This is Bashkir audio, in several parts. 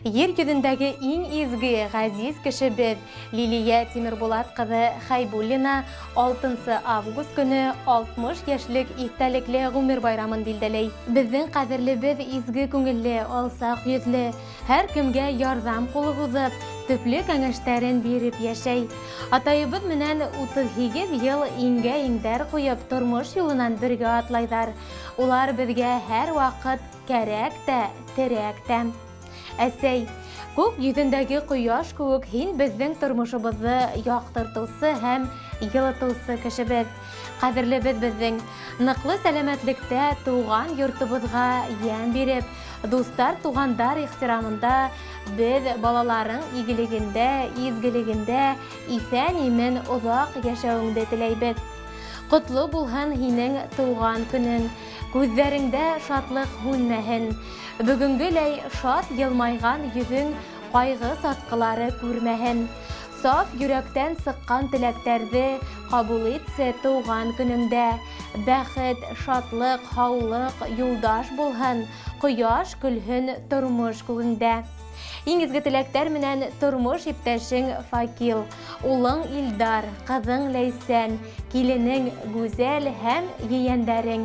Ер йөҙөндәге иң изге, ғәзиз кешебеҙ Лилия Тимербулат ҡыҙы Хәйбуллина 6 август көнө 60 йәшлек иҫтәлекле ғүмер байрамын билдәләй. Беҙҙең ҡәҙерлебеҙ изге күңелле, алсаҡ йөҙлө, һәр кемгә ярҙам ҡулы һуҙып, төплө кәңәштәрен биреп йәшәй. Атайыбыҙ менән 38 йыл иңгә иңдәр ҡуйып, тормош юлынан бергә атлайҙар. Улар беҙгә һәр ваҡыт кәрәк тә, терәк тә. Әсәй, күк йөҙөндәге ҡояш кеүек һин беҙҙең тормошобоҙҙо яҡтыртыусы һәм йылытыусы кешебеҙ. Ҡәҙерлебеҙ беҙҙең ныҡлы сәләмәтлектә тыуған йортобоҙға йәм биреп, дуҫтар, туғандар ихтирамында беҙ балаларың игелегендә, изгелегендә иҫән-имен оҙаҡ йәшәүеңде теләйбеҙ. Ҡотло булһын һинең тыуған көнөң, күҙҙәреңдә шатлыҡ һүнмәһен. Бөгөнгөләй шат йылмайған йөҙөң ҡайғы сатҡылары күрмәһен. Саф йөрәктән сыҡҡан теләктәрҙе ҡабул итсе тыуған көнөңдә. Бәхет, шатлыҡ, һаулыҡ юлдаш булһын, ҡояш көлһөн тормош күгеңдә. Иң изге теләктәр менән тормош иптәшең Факил, улың Илдар, ҡыҙың Ләйсән, киленең Гүзәл һәм ейәндәрең.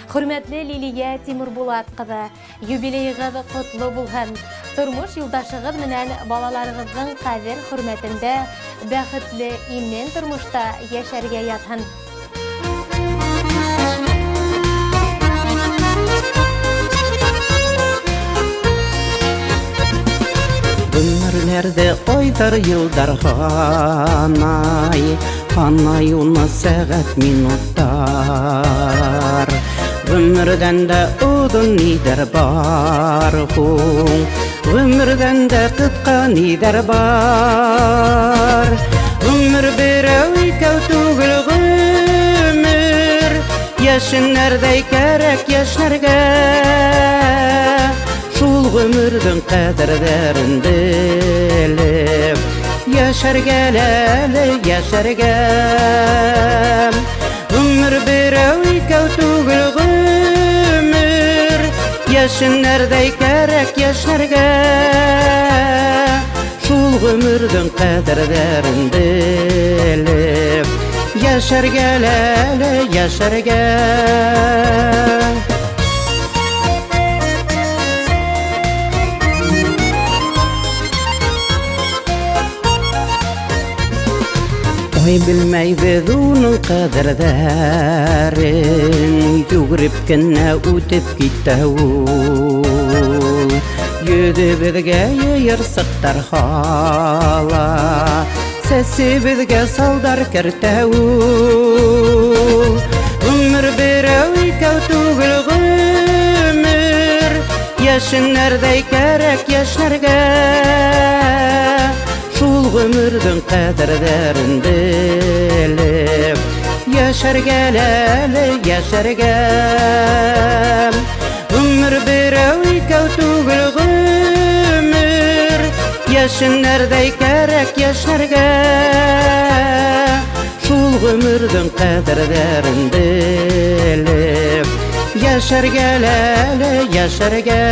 Хөрмәтле Лилия Тимурбулат ҡыҙы, юбилейығыҙ ҡотло булһын. Тормош юлдашығыҙ менән балаларығыҙҙың ҡәҙер хөрмәтендә бәхетле имен тормошта йәшәргә яҙһын. Ғүмерләрҙе айҙар, йылдар һанай, һанай уны сәғәт, минуттар. Ғүмерҙән дә оҙон ниҙәр бар һуң, ғүмерҙән дә ҡыҫҡа ниҙәр бар? Ғүмер берәү, икәү түгел ғүмер, йәшенәрҙәй кәрәк йәшнәргә. Шул ғүмерҙең ҡәҙерҙәрен белеп, йәшәргә әле, йәшәргә. Ғүмер берәү, икәү түгел ғүмер, йәшенәрҙәй кәрәк йәшнәргә. Шул ғүмерҙең ҡәҙерҙәрен белеп, йәшәргә әле, йәшәргә. Ай белмәйбеҙ уның ҡәҙерҙәрен, йүгереп кенә үтеп китә ул. Йөҙөбөҙгә йыйырсыҡтар һала, сәсебеҙгә салдар кәртә ул. Ғүмер берәү, икәү түгел ғүмер, йәшенәрҙәй кәрәк йәшнәргә. Шул ғүмерҙең ҡәҙерҙәрен белеп, йәшәргә әле, йәшәргә. Ғүмер берәү, икәү түгел ғүмер, йәшенәрҙәй кәрәк йәшнәргә. Шул ғүмерҙең ҡәҙерҙәрен белеп, йәшәргә әле, йәшәргә.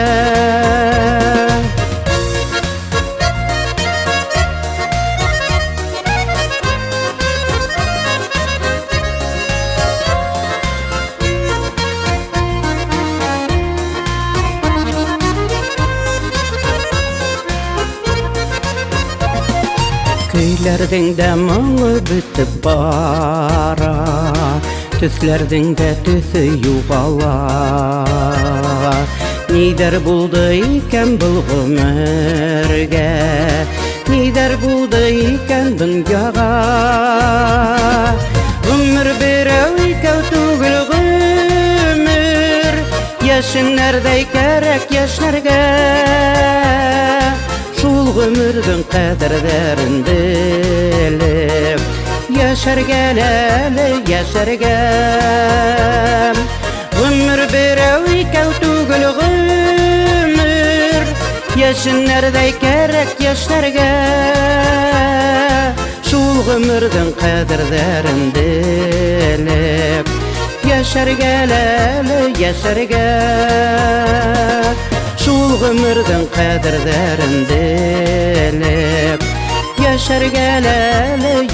Көйләрҙең дә моңо бөтөп бара, төҫләрҙең дә төҫө юғала. Ниҙәр булды икән был ғүмергә, ниҙәр булды икән донъяға? Ғүмер берәү, икәү түгел ғүмер, йәшенәрҙәй кәрәк йәшнәргә. Шул ғүмерҙең ҡәҙерҙәрен белеп, йәшәргә әле, йәшәргә. Ғүмер берәү, икәү түгел ғүмер, йәшенәрҙәй кәрәк йәшнәргә. Шул ғүмерҙең ҡәҙерҙәрен белеп, йәшәргә әле, йәшәргә. Шул Ул ғүмерҙең ҡәҙерҙәрен белеп, йәшәргә әле,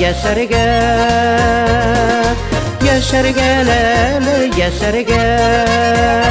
йәшәргә, йәшәргә әле, йәшәргә.